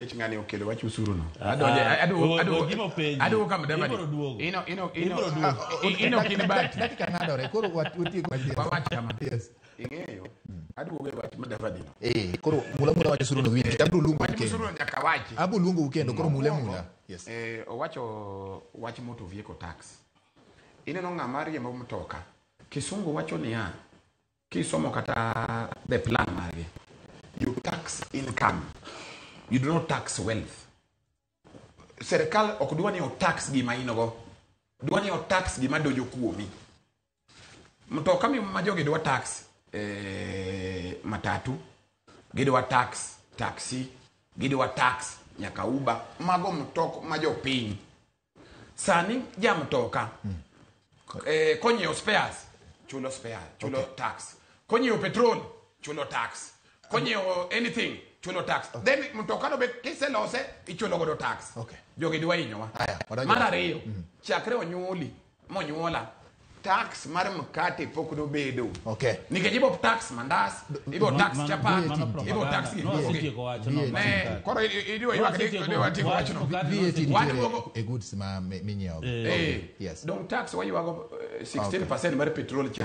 Nikech ng'ani okelo wach usuru no. Ah, Adonje ah, aduogo we- aduogo we gima openji. aduogo ka Mudavadi. Ibiro duogo. Ino ino ino Ibiro duogo. ino kin bati. Dakika ng'adore koro watieko wach. Wawach kama. Yes. Ing'eyo aduogo e wach Mudavadi no. Eh, koro mula mula wach usuru no winji. Abiro luongo Wach kendo. usuru no nyaka wachi. Abiro luongo kendo koro mule Mokwongo, mula. Yes. Owacho wach motor vehicle tax. Ineno ng'ama riembo mtoka. Kisungu wacho niya, kisomo kata the plan margi, you tax income, you do not tax wealth. Serikal ok dwa ni otax gima in go, dwa ni otax gima donjo kuomi. Mtoka ma jogi dwa tax matatu, gidwa tax taxi, gidwa tax nyaka Uber, mago mtok ma jopiny. Sani ja mtoka konyiewo spares chulo spare, chulo tax. Konyiewo petrol chulo tax. Konyiewo anything chulo tax. Then mtoka no be kiselose ichulo godo tax. Jogi dwa hinyowa. Aya, wadonjo. Mar ariyo, chakre onyuoli monyuola tax mar mkate pok nobedo. Nikech ibo tax mandas, ibo tax chapat, ibo tax No, asetieko wacho no, VAT. mar Ne, mkate. koro idwa ywak ni idwa tieko wachno. VAT Wach nitiere duogo- e goods ma minyiewo. Eh, Yes. dong tax waywago 16% mar petrol cha.